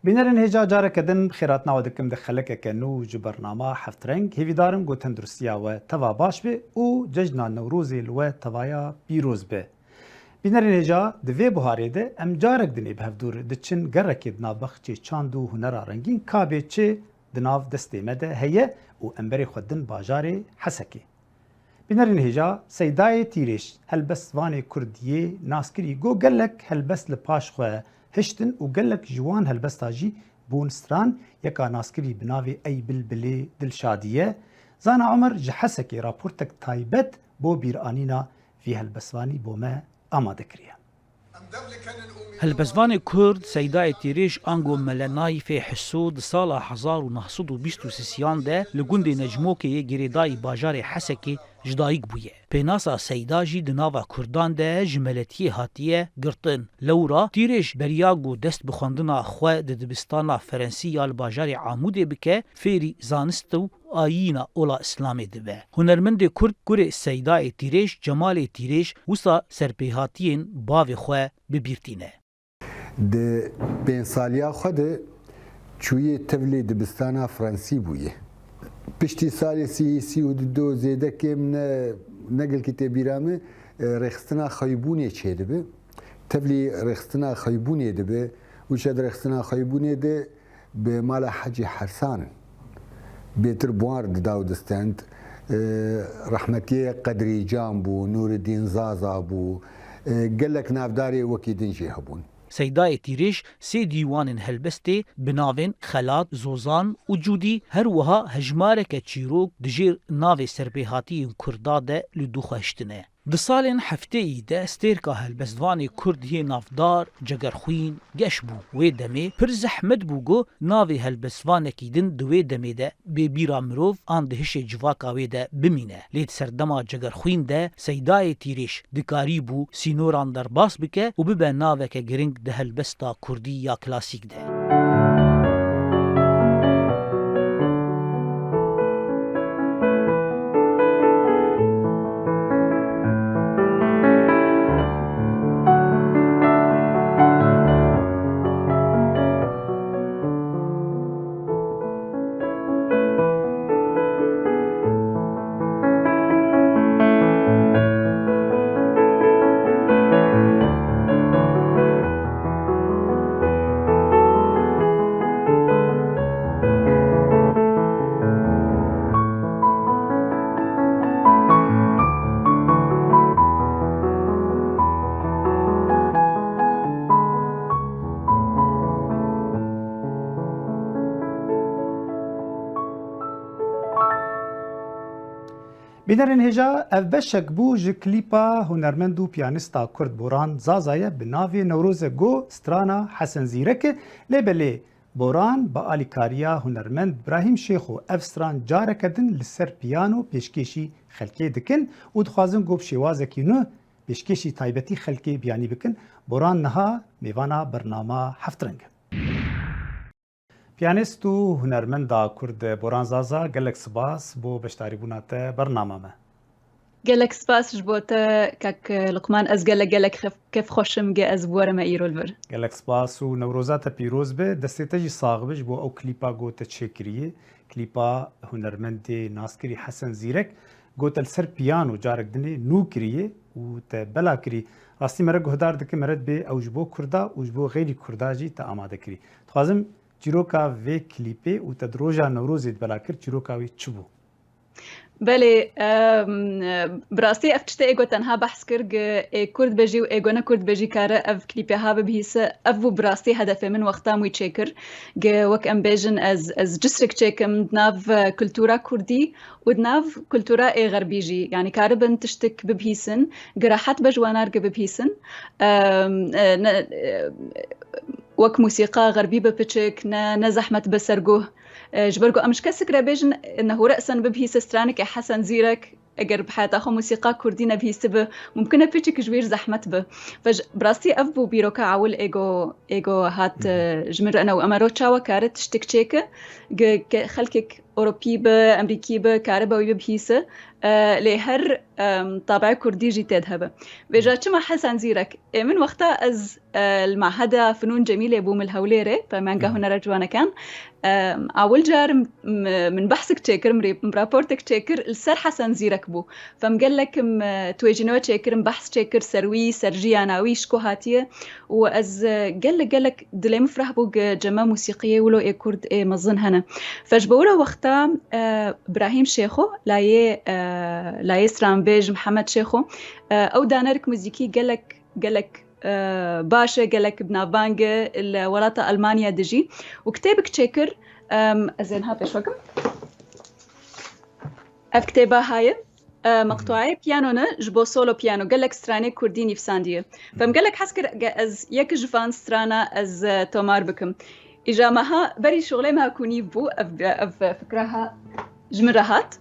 Bînerên hêja careke din xêratna we dikim di xelekeke nû ji bernama Heftreng. Hêvîdarim ku tenduristiya we teva baş be û cejna Newrozê li we tevaya pîroz be. Bînerên hêja di vê buharê de em carek din ê bi hevdûr diçin gerekê di nav bexçê çand û hunera rengîn ka bê çi di nav destê me de heye û em berê xwe din bajarê Hesekê. Bînerên hêja Seydayê Tîrêj helbestvanê Kurd yê naskirî got gelek helbest li paş xwe hiştin û gelek ji wan helbesta jî bûn stran yeka naskirî bi navê Ey Bilbilê Dilşadî ye. Zana Omer ji Hesekê raportek taybet bo bîranîna Vî helbestvanî bo me amade kiriye. Helbestvanê Kurd Seydayê Tîrêj ango Mele Nayîfê Hiso di sala 1923 de li gundê Necmokê yê girêdayî bajarê Hesekê ji dayik bûye. Pênasa Seyda jî di nava Kurdan de ji meletiyê hatiye girtin. Lewra Tîrêj beriya ku dest bi xwendina xwe di dibistana Ferensî ya li bajarê Amûdê bike, fêrî zanist û ayîna ola Îslamê dibe. Hunermendê Kurd kurê Seydayê Tîrêj Cemalê Tîrêj wisa serpêhatiyên bavê xwe bi bîr tîne. Di pênc saliya xwe de çûyê tevlî dibistana Frensî bûye. Piştî salê sî, 32 zêde kêm ne ne gelkî tê bîra min, rêxistina xwebûnê çêdibe. Tevlî rêxistina xwebûnê dibe û çi di rêxistina xwebûnê de Bi mala Hecî Hersan bêtir buar dida û distend. Rehmetiyê Qedrî Can bû, Nûridîn Zaza bû, gelek navdarê wekî din jî hebûn. Seydayê Tîrêj sê dîwanên helbestê bi navên Xelat, Zozan û Cûdî her wiha hejmareke çîrok di jêr navê serpêhatiyên Kurda de li dû xwe hiştine. Di salên hefteyî de stêrka helbestvanê Kurd yê navdar Cegerxwîn geş bû. Wê demê pir zehmet bû ku navê helbestvanekî din di wê demê de bê bîra mirov an di hişê civaka wê de bimîne. Lê di serdema Cegerxwîn de Seydayê Tîrêj dikarîbû sînoran derbas bike û bibe naveke giring di helbesta Kurdî ya klasîk de. Bînerên hêja ev beşek bû ji klîpa hunermend û piyanista Kurd Boran Zaza ye bi navê Newroze Go strana Hesen Zîrek e lê belê Boran bi alîkariya hunermend Brahîm Şêxo ev stran careke din li ser piyano pêşkêşî xelkê dikin û dixwazin ku bi şêwazekî nû pêşkêşî taybetî xelkê biyanî bikin. Boran niha mêvana bernama Heftreng e. Piyanist û hunermenda Kurd Boran Zaza gelek spas bo beşdarîbûna te bernama me. Gelek spas ji bo te kak Luqman ez gelek gelek kêfxweş im ge ez bi we re me îro li vir. Gelek spas û Newroza te pîroz be, destê te jî sax be ji bo ew klîpa ku te çêkiriye, klîpa hunermendê naskirî Hesen Zîrek ku te li ser piyano carek dinê nû kiriye û te bela kirî. Rastî mere guhdar dike mere dibê ew ji bo Kurda û ji bo xeyrî Kurda jî te amade kirî. Dixwazim çîroka vê klîpê û te di roja Newrozê de bela kir çîroka wê çi bû? Belê, bi rastî ev tiştê ê ku tenha behs kir gi ê kurd be jî û ê ku ne kurd be jî kare ev klîpê ha bibihîse ev bû bi rastî hedefê min wexta min wî çêkir gi wek em bêjin ez ez cisrik çêkim di nav kultura kurdî û di nav kultura ê xerbî jî yanî karibin tiştik bibihîsin gi rehet be ji wan re bibihîsin wek musîqa xerbî be piçik ne ne zehmet be ser guh Ji ber ku em ji kesek re bêjin nehu re'sen bibihîse straneke Hesen Zîrek eger bi heyata xwe musîqa kurdî nebihîstibe mumkin e piçik ji wî re zehmet be. Ve bi rastî ev bû bîroka ewil ê ku ê ku hat ji min re ene û em ero çawa kare tiştik çêke gi xelkek Ewropî be Emrîkî be karibe wî bibihîse lê her tabi'ê kurdî jî tê de hebe. Vêca çima Hesen Zîrek? Ê min wexta ez Li Meheda Finûn Cemîlê bûm li Hewlêrê, Peymanga Hunera Ciwanekan. Ewil car min behsek çêkir, min raportek çêkir li ser Hesen Zîrek bû. Fem gelek twêjînewe çêkir, min behs çêkir ser wî, ser jiyana wî ji ku hatiye û ez gelek gelek dilê min fireh bû gi ceme musîqiyê wilo ê Kurd ê mezin hene. Fe ji bo wilo wexta Brahîm Şêxo layê layê stranbêj Mihemed Şêxo ew danerek muzîkî gelek gelek baş e, gelek bi navbang e, li welata Elmanya dijî û kitêbek çêkir ez ê niha pêş vekim. Ev kitêba haye meqtuayê piyano ne ji bo solo piyano gelek stranê Kurdî nîvsandiye. Fem gelek hez kir ez yek ji van strana ez tomar bikim. Îja meha berî şixulê me ku nîv bû ev ev fikra ha ji min re hat.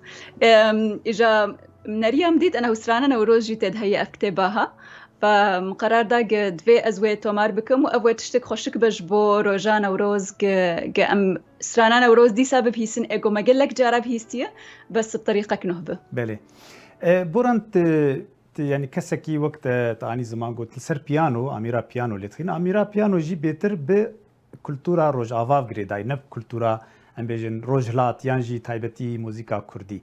Îja Neriya min dît ena strana Newroz jî tê de heye ev kitêba ha. Fe min qerar da gi divê ez wê tomar bikim û ev wê tiştek xweşik be ji bo roja Newroz gi gi em strana Newroz dîsa bibihîsin ê ku me gelek cara bihîstiye bes bi terîqek nuh bi. Belê. Boran tu tu yanî kesekî wek te te anî ziman got li ser piyano, amîra piyano lê dixîn. Amîra piyano jî bêtir bi Kultura Rojava girêdayî ne bi kultura em bêjin Rojhilat yan jî taybetî muzîka Kurdî.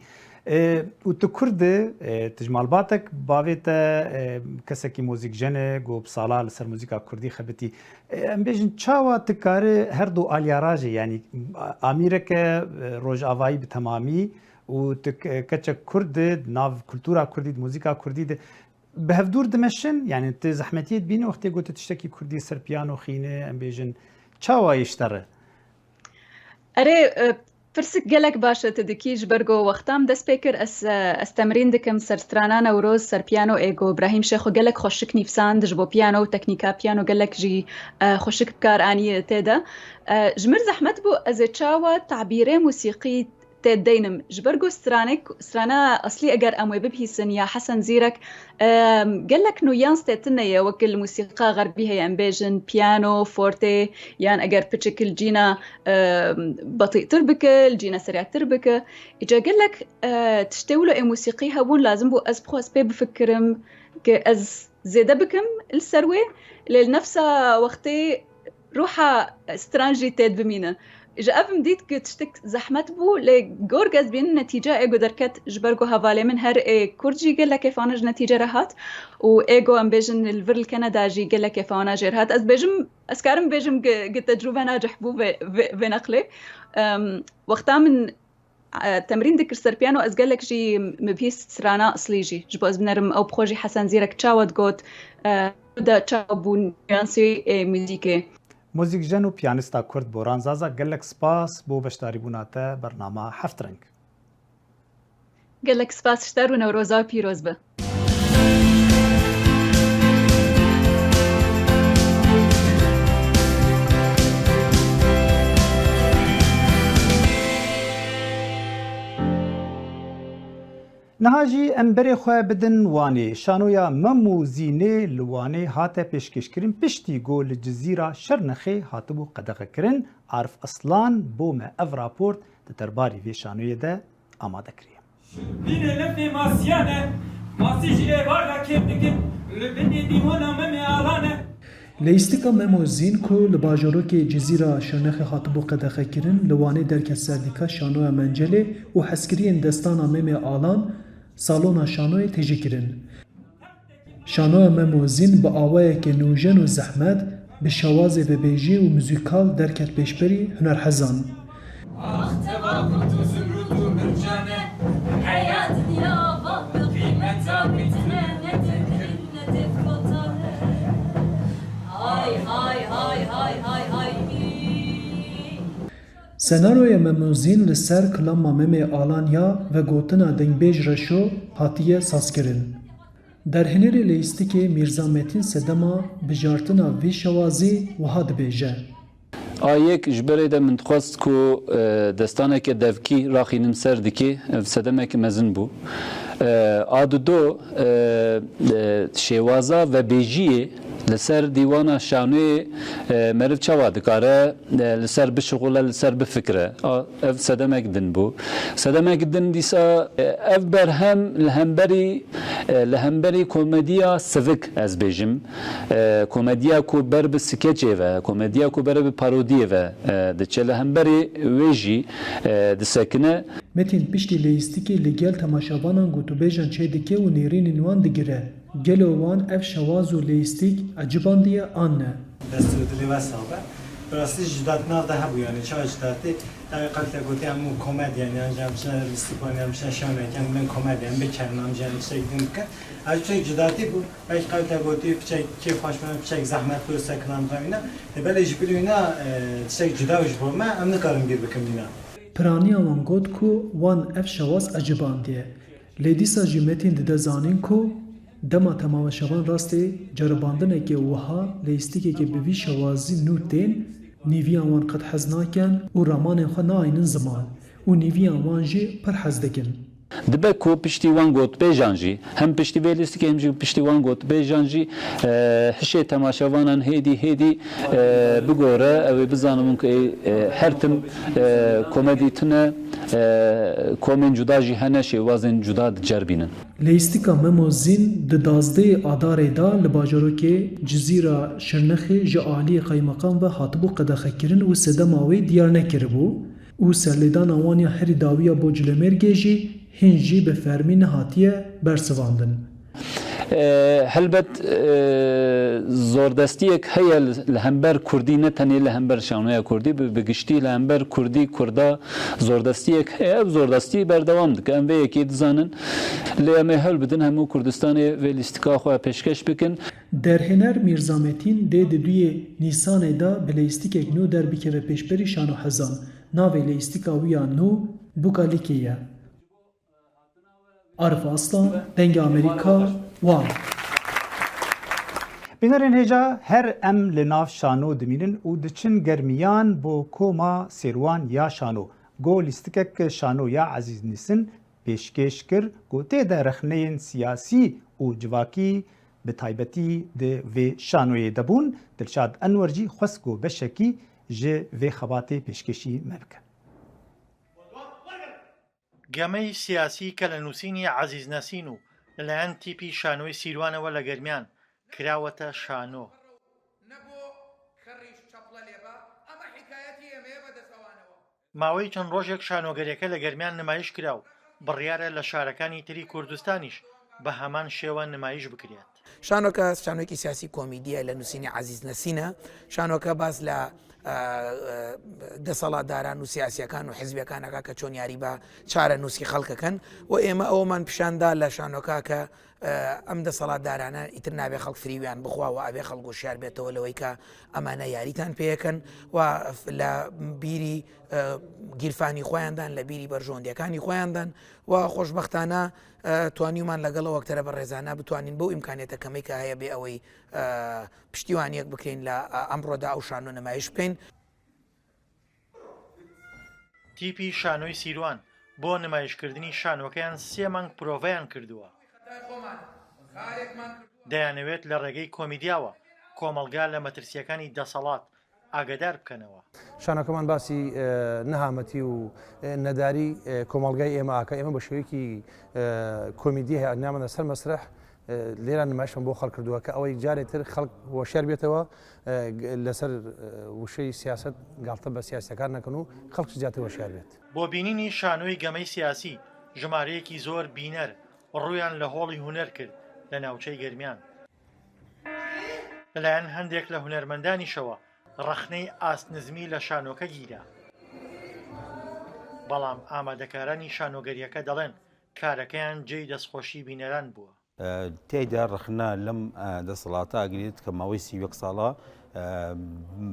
Û tu Kurd î, tu ji malbatek bavê te kesekî muzîkjen e ku bi sala li ser muzîka Kurdî xebitî. Em bêjin çawa tu kari her du aliyarajê yanî amîreke Rojavayî bi temamî û tu keçek Kurd î di nav kultura Kurdî di muzîka Kurdî de Bi hevdûr dimeşin, yanî tu zehmetiyê dibînî wextê ku tu tiştekî kurdî ser piyano xîne, em bêjin çawa yê ji te re? Erê pirsik gelek baş e tu dikî ji ber ku wexta min dest pê kir ez ez temrîn dikim ser strana Newroz ser piyano ê ku Brahîm Şêxo gelek xweşik nîvsand ji bo piyano û teknîka piyano gelek jî xweşik bikar aniye tê de. Ji min zehmet bû ez ê çawa tabîrê musîqî Tê deynim ji ber ku stranek strana eslî eger em wê bibihîsin ya Hesen Zîrek gelek nûyans tê tune ye wek li musîqa xerbî heye em bêjin piyano, fortê yan eger piçik li cîna betîtir bike li cîna serîtir bike îca gelek tiştê wilo ê musîqî hebûn lazim bû ez bixwe ez pê bifikirim ki ez zêde bikim li ser wê lê li nefsa wextê Ruha stran jî tê bimîne. Ji ev min dît ku tiştek zehmet bû lê gor ez bînin netîce ê ku derket ji ber ku hevalê min her ê kurd jî gelek kêfana ji netîce re hat û ê ku em bêjin li vir li Keneda jî gelek kêfana jê re hat. Ez bêjim ez karim bêjim ku tecrûbe nacih bû vê vê neqlê. Wexta min Temrîn dikir ser piyano ez gelek jî min bihîst strana eslî jî ji bo ez binerim ew bi xwe jî Hesen Zîrek çawa digot de çawa bû nüansê muzîkê. Muzîkjen û piyanista Kurd Boran Zaza gelek spas bo beşdarîbûna te bernama Heftreng. Gelek spas ji te rû Newroza pîroz be. Niha jî em berê xwe bidin Wanê. Şanoya Mem û Zînê li Wanê hate pêşkêşkirin piştî ku li Cizîra Şirnexê hatibû qedexekirin. Arif Aslan bo me ev raport di derbarî vê şanoyê de amade kiriye. Bînê lefê masiyan e, masî ji êvar re kêf dikin, li binê dîwana Memê Alan e. Leyîstika Memo Zîn ku li bajarokê Cizîra Şirnexê hatibû qedexekirin, li Wanê derket ser dîka Şanoya Mencelê û hezkiriyên destana Memê Alan salona şanoyê tejî kirin. Şanoya Memo Zîn bi awayeke nûjen û zehmet, bi şewazê vebêjî û muzîkal derket pêşberî hunerhezan. Ax teva kut û zimrût û mircan e. Senaryoya Mem û Zîn li ser kilama Memê Alan ya vegotina Dengbêj Reşo hatiye sazkirin. Derhênerê leyîstikê Mîrza Metîn sedema bijartina vî şewazî wiha dibêje. A yek ji berê de min dixwest ku destaneke devkî raxînim ser dikê, ev sedemeke mezin bû. A dudo şêwaza vebêjiyê li ser dîwana şanoyê meriv çawa dikare li ser bişixule, li ser bifikire. A ev sedemek din bû. Sedemek din dîsa ev berhem li hemberî li hemberî komediya sivik ez bêjim, komediya ku ber bi skeçê ve, komediya ku ber bi parodiyê ve diçe li hemberî wê jî disekine. Metîn piştî leyîstikê li gel temaşevanan gotûbêjan çêdike û nêrînên wan digire. Gelo wan ev şewaz û leyîstik ecibandiye an ne? Dest û dilê we sax be. Bi rastî jî cuda di nav de hebû yanî çawa cuda tê tevî qewta gotî em û komedyen yan jî em biçine lîstikvan yan biçine şanoyek em bin komedyen bikenin an jî em tiştekî din bikin. Ev tiştek cudatî bû. Belkî qewta gotî piçek kêf xweş bû piçek zehmet bû sekinandina wî ne. Lê belê ji bilî wî ne tiştek cuda bû ji bo me em nikarin bîr bikin wî ne. Piraniya wan got ku wan ev şewaz ecibandiye. Lê dîsa jî Metîn dide zanîn ku dema temaweşevan rastê ceribandinekê wiha leyîstikekê bi vî şewazî nû tên, nîviyan wan qet hez nakin û ramanên xwe naaynin ziman û nîviyan wan jî pir hez dikin. Dibe ku piştî wan gotbêjan jî, hem piştî vê lîstikê hem jî piştî wan gotbêjan jî hişê temaşevanan hêdî hêdî bigore, ew ê bizanibin ku ê her tim komedî tune, komên cuda jî hene, şêwazên cuda diceribînin. Leyîstika Memo Zîn di dazdehê Adarê de li bajarokê Cizîra Şirnexê ji aliyê qeymeqam ve hatibû qedexekirin û sedema wê diyar nekiribû û serlêdana wan ya herî dawî ya bo Culemêrgê jî hîn jî bi fermî nehatiye bersivandin. Helbet zordestiyek heye li hember kurdî ne tenê li hember şanoya kurdî bi giştî li hember kurdî kurda zordestiyek heye ev zordestî berdewam dike em vê yekê dizanin lê em ê hewl bidin hemû Kurdistanê vê lîstika xwe pêşkeş bikin. Derhêner Mîrza Metîn dê di duyê Nîsanê de bi leyîstikek nû derbikeve pêşberî şanohezan. Navê leyîstika wî ya nû Bûka Lîkê ye. Arif Aslan, Dengê Amerîka, Wan. Bînerên hêja her em li nav şano dimînin û diçin germiyan bo koma Sêrwan ya şano. Go lîstikek şano ya Ezîz Nîsin pêşkêş kir ku tê de rexneyên siyasî û civakî bi taybetî di vê şanoyê de bûn. Dilşad Enwer jî xwest ku beşekî ji vê xebatê pêşkêşî me bike. گەمەی سیاسی کە لە نووسینی عەزیز نەسین و لەلایەن تیپی شانۆی سیروانەوە لە گەرمیان کراوەتە شانۆ. ماوەی چەند ڕۆژێک شانۆگەریەکە لە گەرمیان نمایش کرا و بڕیارە لە شارەکانی تری کوردستانیش بە هەمان شێوە نمایش بکرێت. شانۆکە شانۆیەکی سیاسی کۆمیدیە لە نووسینی عەزیز نەسینە شانۆکە باس لە دەسەڵاتداران و سیاسیەکان و حزبەکانەکە کە چۆن یاری بە چارە نووسی خەڵکەکەن و ئێمە ئەومان پیشاندا لە شانۆکە کە ئەم دەسەڵاتدارانە ئیتر نابێ خەڵک فریویان بخوا و ئەبێ خەڵک وشیار بێتەوە لەوەی کە ئەمانە یاریتان پێەکەن و لە بیری گیرفانی خۆیاندان لە بیری بەرژەوەندیەکانی خۆیاندان و خۆشببختانە توانیومان لەگەڵ ئەو ئەکتەرە بەڕێزانە بتوانین بەو ئیمکانیەتە کەمەی کە هەیە بێ ئەوەی پشتیوانیەک بکەین لە ئەمڕۆدا ئەو شانۆ نمایش بکەین. تیپی شانۆی سیروان بۆ نمایشکردنی شانۆکەیان سێ مانگ پرۆڤەیان کردووە. دەیانەوێت لە ڕێگەی کۆمیدیاوە کۆمەڵگا لە مەترسییەکانی دەسەڵات ئاگەدار بکەنەوە. شانۆکەمان باسی نەهامەتی و نەداری کۆمەڵگای ئێمە ئاکا، ئێمە بە شێوەیەکی کۆمیدی هەیە نامانە سەر مەسرح لێرە نمایشمان بۆ خەڵک کردووە کە ئەوەی جارێ تر خەڵک هۆشیار بێتەوە لەسەر وشەی سیاسەت گاڵتە بە سیاسەکان نەکەن و خەڵک زیاتر هۆشیار بێت. بۆ بینینی شانۆی گەمەی سیاسی ژمارەیەکی زۆر بینەر ڕوویان لە هۆڵی هونەر کرد لە ناوچەی گەرمیان. لەلایەن هەندێک لە هونەرمەندانیشەوە ڕەخنەی ئاست نزمی لە شانۆکە گیرا. بەڵام ئامادەکارانی شانۆگەرییەکە دەڵێن کارەکەیان جێی دەستخۆشی بینەران بووە. تیایدا ڕەخنە لەم دەسەڵاتە ئەگرێت کە ماوەی 31 ساڵە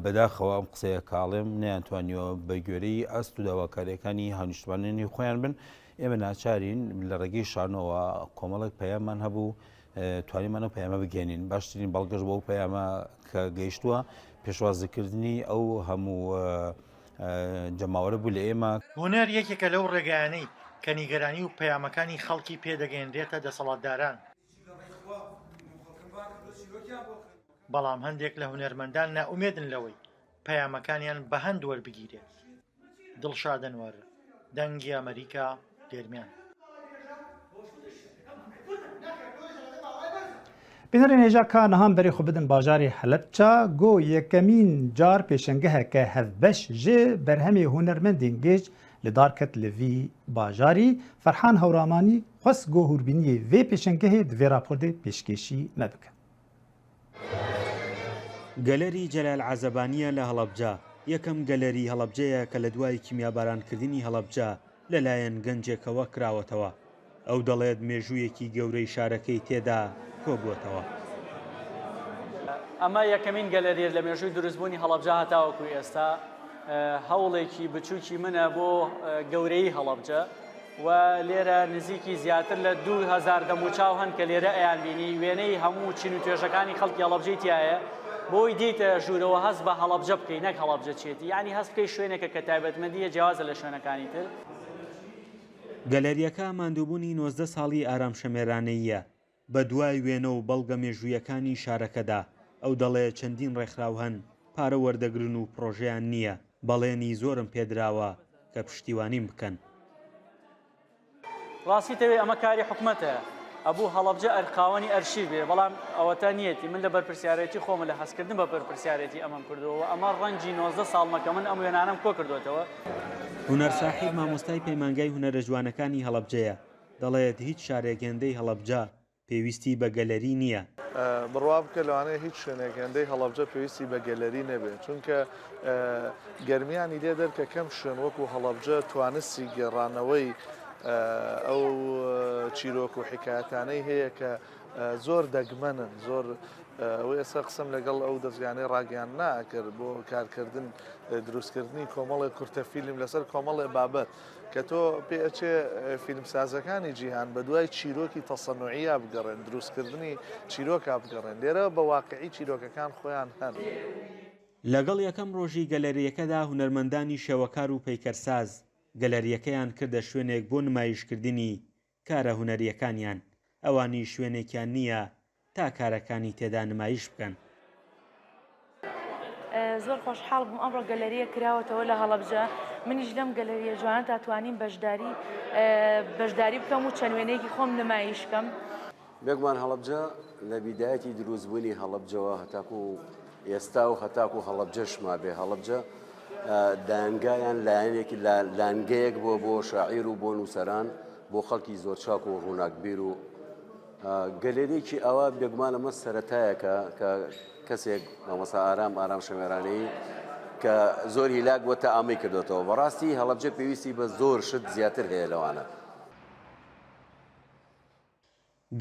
بەداخەوە ئەم قسەیە کاڵێم نەیانتوانیوە بە گوێرەی ئاست و داواکاریەکانی هاونیشتمانانی خۆیان بن ئێمە ناچارین لە ڕێگەی شانۆوە کۆمەڵێک پەیامان هەبوو توانیمان ئەو پەیامە بگەێنین باشترین بەڵگەش بۆ پەیامە کە گەیشتووە پێشوازیکردنی ئەو هەموو جەماوەرە بوو لە ئێمە. هونەر یەکێکە لەو ڕێگایانەی کە نیگەرانی و پەیامەکانی خەڵکی پێ دەگەیەنرێتە دەسەڵاتداران، بەڵام هەندێک لە هونەرمەندان نائومێدن لەوەی پەیامەکانیان بە هەند وەربگیرێت. دڵشاد ئەنوەر، دەنگی ئەمەریکا، گەرمیان. Bînerên hêja ka nihan berê xwe bidin bajarê Helebça go yekemîn car pêşengeheke hevbeş ji berhemê hunermendên gêj li dar ket li vî bajarî. Ferhan Hewramanî xwest go hûrbîniyê vê pêşengehê di vê raportê pêşkêşî me bike. گەلەری جەلال عەزەبانییە لە هەڵەبجە، یەکەم گەلەری هەڵەبجەیە کە لە دوای کیمیابارانکردنی هەڵەبجە لەلایەن گەنجێکەوە کراوەتەوە. ئەو دەڵێت مێژوویەکی گەورەی شارەکەی تێدا کۆبووەتەوە. ئەمە یەکەمین گەلەریە لە مێژووی دروستبوونی هەڵەبجە هەتاوەکو ئێستا، هەوڵێکی بچووکی منە بۆ گەورەیی هەڵەبجە و لێرە نزیکی زیاتر لە 2000 دەموچاو هەن کە لێرە ئەیانبینی، وێنەی هەموو چین و توێژەکانی خەڵکی هەڵەبجەی تیایە، بۆی دێیتە ژوورەوە هەست بە هەڵەبجە بکەی نەک هەڵەبجە چیەتی، یانی هەست بکەی شوێنێکە کە تایبەتمەندییە جیاوازە لە شوێنەکانی تر. گەلەرییەکە ماندووبوونی 19 ساڵی ئارام شەمێرانەییە بەدوای وێنە و بەڵگە مێژوویەکانی شارەکەدا، ئەو دەڵێ چەندین ڕێکخراو هەن پارە وەردەگرن و پڕۆژەیان نییە، بەڵێنی زۆرم پێدراوە کە پشتیوانیم بکەن. ڕاستی تەوێ ئەمە کاری حکومەتە ئەبوو هەڵەبجە ئەر خاوەنی ئەرشیف بێ بەڵام ئەوەتا نیەتی من لە بەرپرسیارێتی خۆمە لە هەستکردن بە بەرپرسیارێتی ئەمەم کردووە و ئەمە ڕەنجی 19 ساڵمە کە من ئەم وێنانەم کۆ کردوێتەوە. هونەر ساحیر مامۆستای پەیمانگای هونەرە جوانەکانی هەڵەبجەیە، دەڵێت هیچ شارێک هێندەی هەڵەبجە پێویستی بە گەلەری نییە. بڕوا بکە لەوانەیە هیچ شوێنێک هێندەی هەڵەبجە پێویستی بە گەلەری نەبێت، چونکە گەرمیانی لێ دەرکە کەم شوێن وەکو هەڵەبجە توانستی گێڕانەوەی ئەو چیرۆک و حیکایەتانەی هەیە کە زۆر دەگمەنن، زۆر ئەوەی ئێستا قسەم لەگەڵ ئەو دەزگانەی ڕاگەیاندنا ئەکرد بۆ کارکردن دروستکردنی کۆمەڵێک کورتە فیلم لەسەر کۆمەڵێ بابەت کە تۆ پێ ئەچێ فیلمسازەکانی جیهان بە دوای چیرۆکی تەسەنوعیا بگەڕێن، دروستکردنی چیرۆکا بگەڕێن، لێرە بە واقعی چیرۆکەکان خۆیان هەن. لەگەڵ یەکەم ڕۆژی گەلەرییەکەدا هونەرمەندانی شێوەکار و پەیکەرساز گەلەرییەکەیان کردە شوێنێک بۆ نمایشکردنی کارە هونەرییەکانیان، ئەوانیش شوێنێکیان نییە تا کارەکانی تێدا نمایش بکەن. زۆر خۆشحاڵ بووم ئەمڕۆ گەلەرییە کراوەتەوە لە هەڵەبجە، منیش لەم گەلەرییە جوانەدا توانیم بەشداری بەشداری بکەم و چەند وێنەیەکی خۆم نمایش کەم. بێگومان هەڵەبجە لە بیدایەتی دروستبوونی هەڵەبجەوە هەتاکو ئێستا و هەتاکو هەڵەبجەش مابێ هەڵەبجە دایەنگا یان لایەنێکی لانگەیەک بووە بۆ شاعیر و بۆ نووسەران بۆ خەڵکی زۆر چاک و ڕووناکبیر و گەلێرێکی ئەوە بێگومان ئەمە سەتایەکە کە کەسێک مامۆستا ئارام ئارام شەمێرانەیی کە زۆر هیلاک بووە تا ئامەی کردوێتەوە بەڕاستی هەڵەبجە پێویستی بە زۆر شت زیاتر هەیە لەوانە.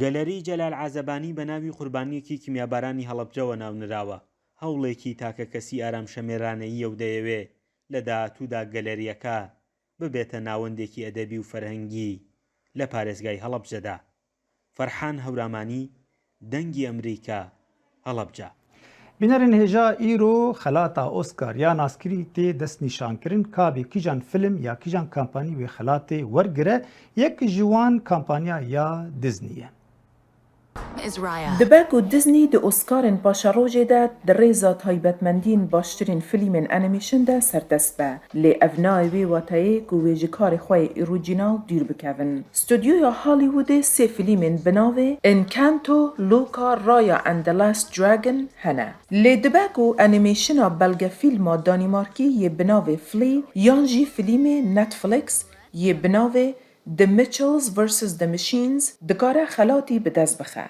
گەلەری جەلال عازەبانی بە ناوی قوربانییەکی کیمیابارانی هەڵەبجەوە ناونراوە، هەوڵێکی تاکەکەسی ئارام شەمێرانەییە و دەیەوێ لە داهاتوودا گەلەرییەکە ببێتە ناوەندێکی ئەدەبی و فەرهەنگی لە پارێزگای هەڵەبجەدا. فەرحان هەورامانی، دەنگی ئەمریکا، هەڵەبجە. Bînerên hêja îro xelata Oscar ya naskirî tê destnîşankirin ka bê kîjan film ya kîjan kampanî wê xelatê wergire, yek ji wan kampanya ya Disney ye. Dibe ku Disney di Oscarên paşerojê de di rêza taybetmendiyên baştirîn filîmên animation de serdest be, lê ev nayê wê wateyê ku wê ji karê xwe yê îrojînal dûr bikevin. Stûdyoya Hollywoodê sê filîmên bi navê Encanto, Luca, Raya and the Last Dragon hene. Lê dibe ku anîmêşina belgefîlma Danîmarkî yê bi navê Flee yan jî filîmê Netflix yê bi navê The Mitchells vs. The Machines dikare xelatî bi dest bixe.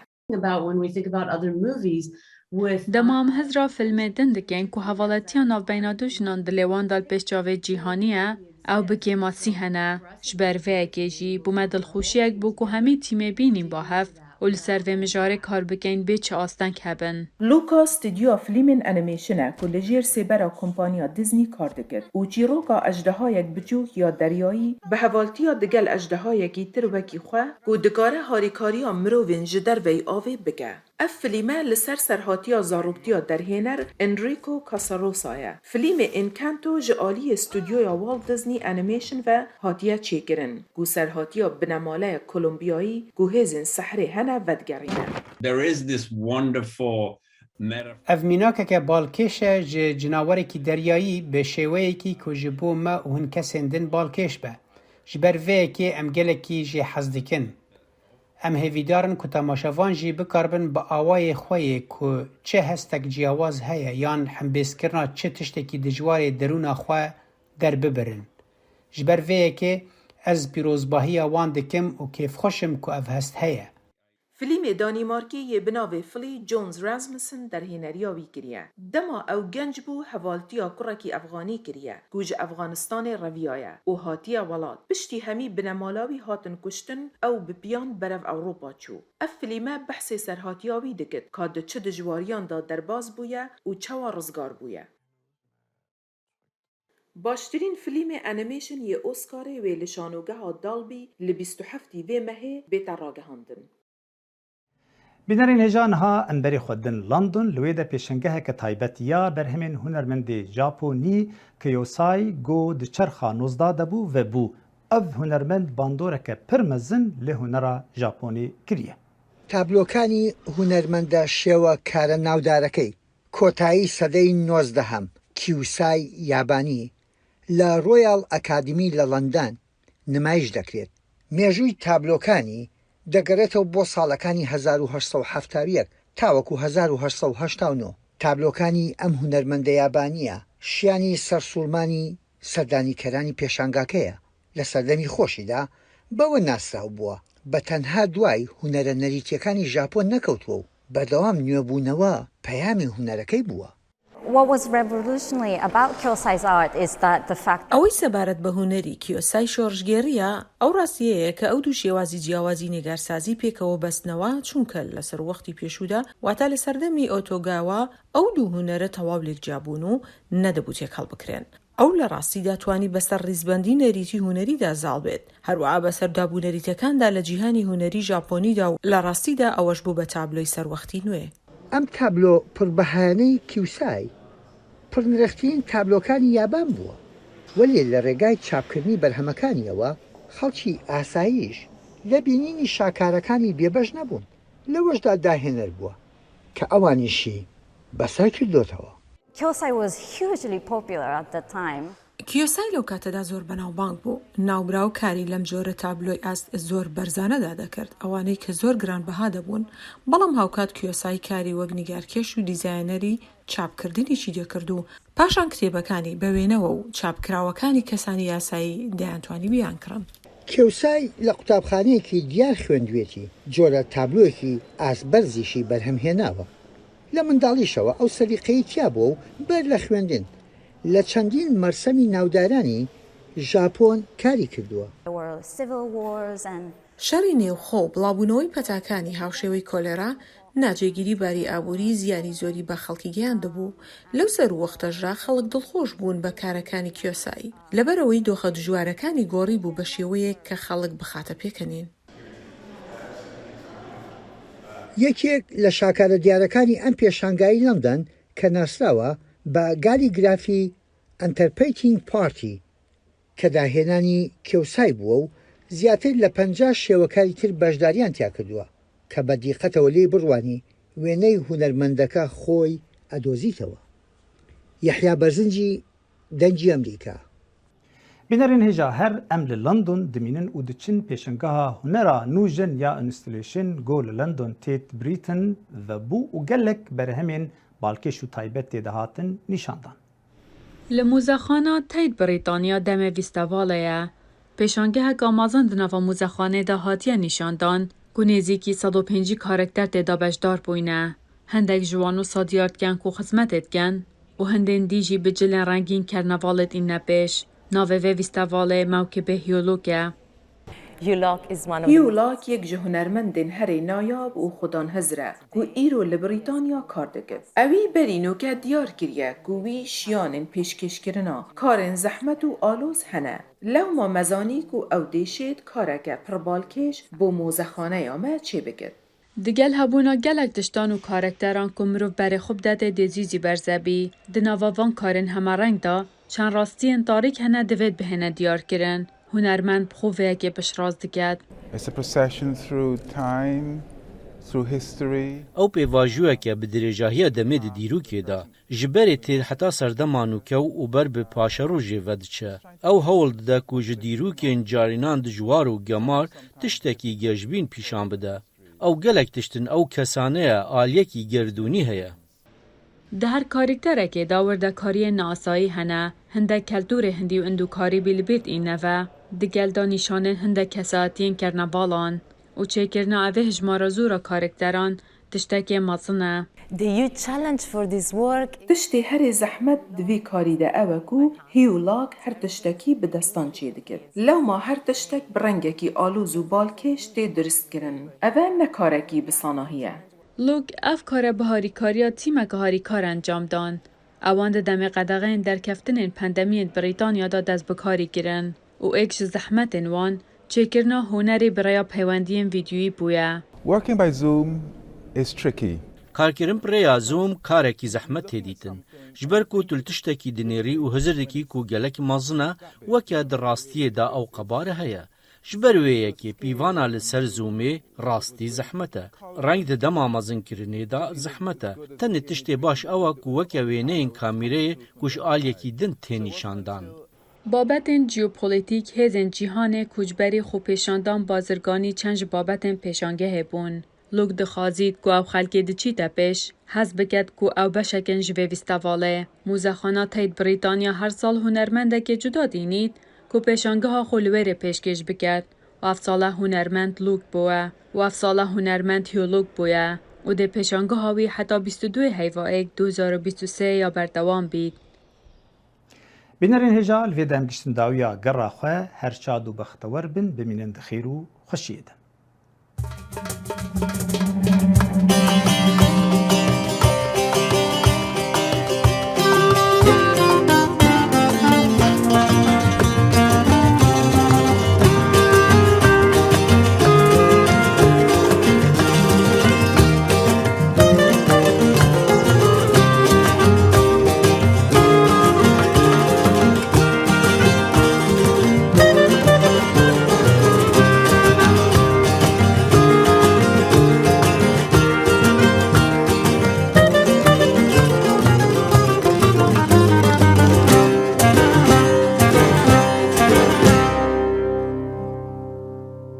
Dema em hizra fîlmê din dikin ku hevaletiya navbeyna du jinan dilê wan de li pêş çavê cîhanî ye, ew bi kêmasî hene. Ji ber vê yekê jî bo me dilxweşiyek bû ku hemî tîmê bînîn ba hev. û li ser vê mijarê kar bikeyn bê çi asteng hebin. Luca stûdyoya filîmên anîmêşin e ku li jêr sêbera kompaniya Disney kar dikir û çîroka ejdehayek biçûk ya deryayî, bi hevaltiya digel ejdehayekî tir wekî xwe ku dikare harîkariya mirovên ji derveyî avê bike. Ev filîme li ser serhatiya zaroktiya derhêner Enrico Casarosa ye. Filîmê Encanto ji aliyê stûdyoya Walt Disney Animation ve hatiye çêkirin ku serhatiya binemaleyek Kolombiyayî ku hêzên sehrê hene vedigerîne. There is this wonderful Ev mînakeke balkêş e ji cinawerekî deryayî bi şêweyekî ku ji bo me û hin kesên din balkêş be. Ji ber vê yekê em gelekî jê hez dikin. Em hêvîdar in ku temaşevan jî bikaribin bi awayê xwe yê ku çi hestek ciyawaz heye yan hembêzkirina çi tiştekî dijwarê derûna xwe derbibirin. Ji ber vê yekê ez pîrozbahiya wan dikim û kêfxweş im ku ev hest heye. Filîmê Danîmarkî yê bi navê Flee Jones Rasmussen derhêneriya wî kiriye. Dema ew genc bû hevaltiya kurekî Efxanî kiriye ku ji Efxanistanê reviyaye û hatiye welat. Piştî hemî binemala wî hatin kuştin ew bi piyan berev Ewropa çû. Ev filîme behsê serhatiya wî dikit ka di çi dijwariyan de derbas bûye û çawa rizgar bûye. Baştirîn filîmê animation yê Oscarê wê li şanogeha Dolby li 27 î vê mehê bête ragihandin. Bînerên hêja niha em berê xwe din London li wê de pêşengeheke taybet ya berhemên hunermendê Japonî Kyosai Go di çerxa nozda de bû vebû. Ev hunermend bandoreke pir mezin li hunera Japonê kiriye. Tabloکانی هونەرمەندە شێوەکارە ناودارەکەی کۆتایی سەدەی نۆزدەهەم کیوسای یابانی لە ڕۆیاڵ ئەکادیمی لە لەندەن نمایش دەکرێت. مێژووی تابلۆکانی دەگەرێتەوە بۆ ساڵەکانی 1871 تاوەکو 1889. تابلۆکانی ئەم هونەرمەندە یابانییە شیانی سەرسوڕمانی سەردانیکەرانی پێشانگاکەیە، لە سەردەمی خۆشیدا بەوە ناسراو بووە بە تەنها دوای هونەرە نەریتییەکانی ژاپۆن نەکەوتووە و بەردەوام نوێبوونەوە پەیامی هونەرەکەی بووە. ئەوەی سەبارەت بە هونەری کیۆسای شۆڕشگێڕییە، ئەو ڕاستییەیە کە ئەو دوو شێوازی جیاوازی نیگارسازی پێکەوە بەستنەوە، چونکە لە سەروەختی پێشوودا، واتە لە سەردەمی ئۆتۆگاوا، ئەو دوو هونەرە تەواو لێک جیا بوون و نەدەبوو تێکهەڵ بکرێن. ئەو لە ڕاستیدا توانی بەسەر ڕیزبەندی نەریتی هونەریدا زاڵ بێت، هەروەها بەسەر دابونەریتەکاندا لە جیهانی هونەری ژاپۆنیدا و لە ڕاستیدا ئەوەش بوو بە تابلۆی سەروەختی نوێ. ئەم تابلۆ پڕ بەهایانەی کیوسای، پڕنرخترین تابلۆکانی یابان بووە، وەلێ لە ڕێگای چاپکردنی بەرهەمەکانیەوە خەڵکی ئاساییش لە بینینی شاکارەکانی بێبەش نەبوون، لەوەشدا داهێنەر بووە کە ئەوانیشی بەسەر کردۆتەوە. Kyosai was hugely popular at that time. کیۆسای لەو کاتەدا زۆر بەناوبانگ بوو. ناوبراو کاری لەم جۆرە تابلۆی ئاست زۆر بەرزانەدا دەکرد، ئەوانەی کە زۆر گرانبەها دەبوون. بەڵام هاوکات کیۆسای کاری وەک نیگارکێش و دیزایەنەری چاپکردنیشی دەکرد و پاشان کتێبەکانی بە وێنەوە و چاپکراوەکانی کەسانی یاسایی دەیانتوانی بیانکڕن. کیۆسای لە قوتابخانەیەکی دیار خوێندوێتی، جۆرە تابلۆیەکی ئاست بەرزیشی بەرهەم هێناوە. لە منداڵیشەوە ئەو سەلیقەی تیا بووە و بەر لە خوێندن لە چەندین مەرسەمی ناودارانی ژاپۆن کاری کردووە. شەڕی نێوخۆ و بڵاوبوونەوەی پەتاکانی هاوشێوەی کۆلێرا، ناجێگیری باری ئابووری زیانی زۆری بە خەڵکی گەیاندبوو. لەو سەروەختەشدا خەڵک دڵخۆش بوون بە کارەکانی کیۆسای، لەبەرئەوەی دۆخە دژوارەکانی گۆڕیبوو بە شێوەیەک کە خەڵک بخاتە پێکەنین. یەکێک لە شاکارە دیارەکانی ئەم پێشانگای لەندەن کە ناسراوە بە گالیگرافی ئەنتەرپەیتینگ پارتی کە داهێنانی کیۆسای بووە و زیاتر لە 50 شێوەکاری تر بەشداریان تیا کردووە کە بە دیقەتەوە لێی بڕوانی وێنەی هونەرمەندەکە خۆی ئەدۆزیتەوە. یەحیا بەرزنجی دەنگی ئەمریکا. Bînerên hêja her em li London dimînin û diçin pêşangeha hunera nûjen ya Installation go li London Tate Britain vebû û gelek berhemên balkêş û taybet tê de hatin nîşandan. Li Muzexana Tate Brîtanya demê vîstevalê ye. Pêşangeheka mezin di nava muzexanê de hatiye nîşandan ku nêzîkî 150 karekter tê de beşdar bûyne. Hindek ji wan wisa diyar dikin ku xizmetê dikin û hindên dî jî bi cilên rengîn kernevalê tîne pêş. Navê vê vîstevalê Mewkibê Hiyolok e. Hugh Locke yek ji hunermendên herê nayab û xwedanhizir e ku îro li Brîtanya kar dikit. Ewî berî nûke diyar kiriye ku wî şiyanên pêşkêşkirina karên zehmet û aloz hene. Lewma me zanî ku ew dê şêt kareke pir balkêş bo mozexaneya me çêbikit. Digel hebûna gelek tiştan û karekteran ku mirov berê xwe bide tê dê zî zî berzebî. Di nava van karên hemereng de çend rastiyên tarîk hene divêt bihêne diyarkirin. Hunermend bi xwe vê yekê piştrast diket. It's a procession through time, through history. Ew pêvajoyeke bi dirêjahiya demê di dîrokê de, ji berê têr heta serdema nûkew û ber bi paşerojê ve diçe. Ew hewl dide ku ji dîrokên carînan dijwar û gemar tiştekî geşbîn pîşan bide. Ew gelek tişt in, ew kesane ye, aliyekî gerdûnî heye. Di her karîkterekê de wirdekariyên neasayî hene. Hindek keltûrê hindî û îndûkarîbî li bîr tîne ve. Di gel de nîşanên hindek kesayetiyên kernevalan û çêkirina evê hejmara zor a karikteran tiştekê mezin e. The huge challenge for this work. Tiştê herê zehmet di vî karî de ew e ku Hugh Locke her tiştekî bi destan çêdikir. Lewma her tiştek bi rengekî aloz û balkêş tê dirustkirin. Ev e ne karekî bi sanahî ye. Locke ev kare bi harîkariya tîmeke harîkar encam dan. Ewan di demê qedexeyên derkeftinên pandemiyên Brîtanya de dest bi karî kirin û êk ji zehmetên wan çêkirina hunerê bi rêya peywendiyên vîdyoyî bûye. Working by Zoom is tricky. Karkirin bi rêya Zoom karekî zehmet tê dîtin. Ji ber ku tu li tiştekî dinêrî û hizir dikî ku gelek mezin e, weke di rastiyê de ew qebare heye. Ji ber wê yekê pîvana li ser Zoomê rastî zehmet e. Reng di dema mezinkirinê de zehmet e. Tenê tiştê baş ew e ku weke wêneyên kamîreyê ku ji aliyekî din tê nîşandan. Babetên jeopolîtîk, hêzên cîhanê, koçberî, xwepêşandan, bazirganî çend ji babetên pêşangehê bûn. Lûk dixwazît ku ew xelkê diçîte pêş, hez biket ku ew beşekin ji vê vîstevalê. Mûzexana Tate Brîtanya her sal hunermendekê cuda dînît ku pêşangeha xwe li wêrê pêşkêş biket û ev sale hunermend Lûk bûe û ev sale hunermend Hugh Lûk bûye û dê pêşangeha wî heta 22 heyva êk 2023 ya berdewam bît. Bînerên hêja li vê dem giştin dawiya gera xwe her şad û bextewer bin bimînin di xêr û xweşiyê de.